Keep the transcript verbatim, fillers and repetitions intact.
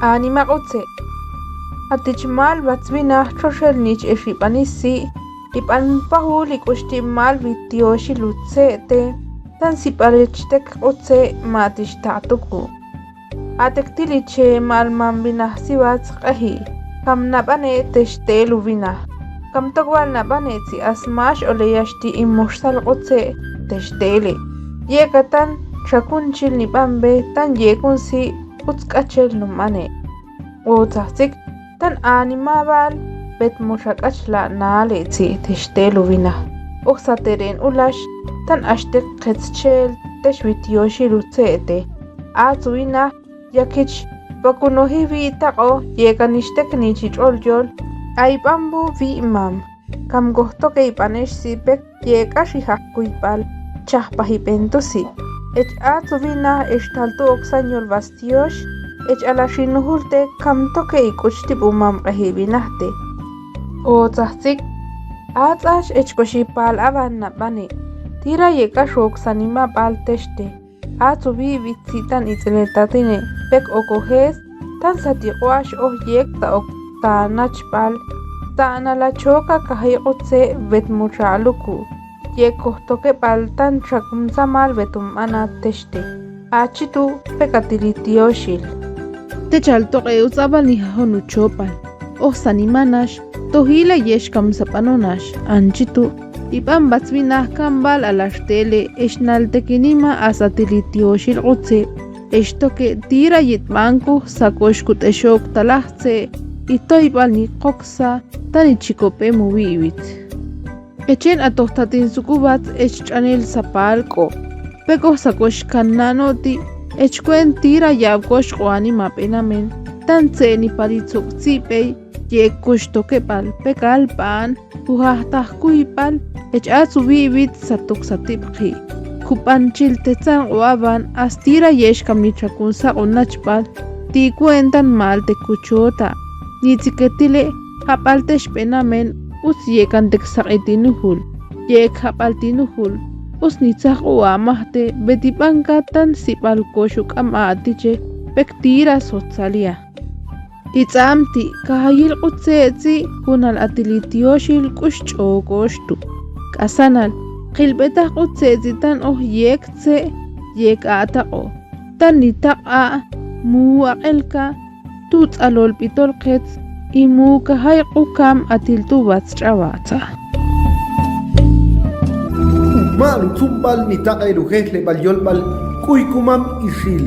Anima q'utzeb'. Atix mal bats winaj txoxel nich ex ibanisi, iban pajul ik'ux ti' mal bitioxil utzeb' te, tan sibal ech tek q'utzeb' ma atix taq'tuku. Atek tiliche mal mam winaj sibats q'eji, kam nabane tex teel uwinaj. Kam tokbal nabane tzi a smax oleyax ti' imuxsal q'utzeb' tex teele. Yekatan xa kunchil nibanbe tan yekun si uts k'achel numbane. Otzaj tzik, tan anima bal bet mu xa k'ach la' nale tzi tex teel uwinaj. Ojsa teren ulax, tan axtek qetz cheel tex bitioxil utzeb' te. Atz uwinaj, ya kich pakunoji wi' taq'o, yekan ixtek nich ich'ol yol, ay banbu wi' mam. Kam kojtoke ibanex si pek yek'ax ijaq' kuybal chajpaj iben tu' si. Ech atz uwinaj ex tal tu' oksan yol bats tiox, ech ala xinujul te kam toke ik'ux tib' umam q'eji winaj te. Otzaj tzik, atz'ax ech koxipal aban nabane, tira yek'ax oksan imabal tex te. Atz uwi' witz tzi tan itz'inel tatine pek okojes, tan sat iq'o'ax oj yek ta ok ta nachbal, ta anal achoka kaji q'utzeb' bet mu xa aluku. Yek kojtokebal tan xa kumsamal bet umbana tex te. Achi tu' pek atil itioxil. Techal toq e utz'abal nijajon uchobal. Ojsa nimanax, tojilayex kam sabanonax, anchi tu'. Iban bats winaj kam bal alax tele ex naltek inima a satil itioxil q'utzeb', ex toke tira yet banku sakox kut'exok talaj tze' itoybal nikoksa tan ichikobem uwi' witz. Echen atoj tatin suk'ubats ech ch'anel sapal k'o. Pek oj sakox kan nano' ti' ech kuen tira ya'bkox k'o anima b'enamen, tan tze'eni pal itzok' tzib'ey, yek koxtokebal pek alb'an, kujajtaj kuyb'al, ech atz uwi' witz satok satib'qi'. Kub'anchil tetzan k'o aban, a stira yex kam nich xa kunsaq' unachb'al, ti' ku'en tan mal te kuchota'. Nitzik etile', jab'al tex b'enamen, uts yekan tek saq'i tinujul. Yek jab'al tinujul, uts nitzaj k'u amaj te, beti b'anka tan sib'al kox uk'am a atiche, pek tira sot saliaj. Itz'am ti' kajayil q'utzeb' tzi' junal atil itioxil k'ux ch'o koxtu'. K'asanal, qilb'etaj q'utzeb' tzi' tan oj yek tze', yek a' taq'o. Tan nitaq' a' mu aq'elka, tu' tz'alol b'itol qetz, i mu kajay k'u kam atil tu' bats ch'awatza'. Uma'n utzumb'al nitaq'el ujejleb'al yolb'al K'uy Kumam Ixil.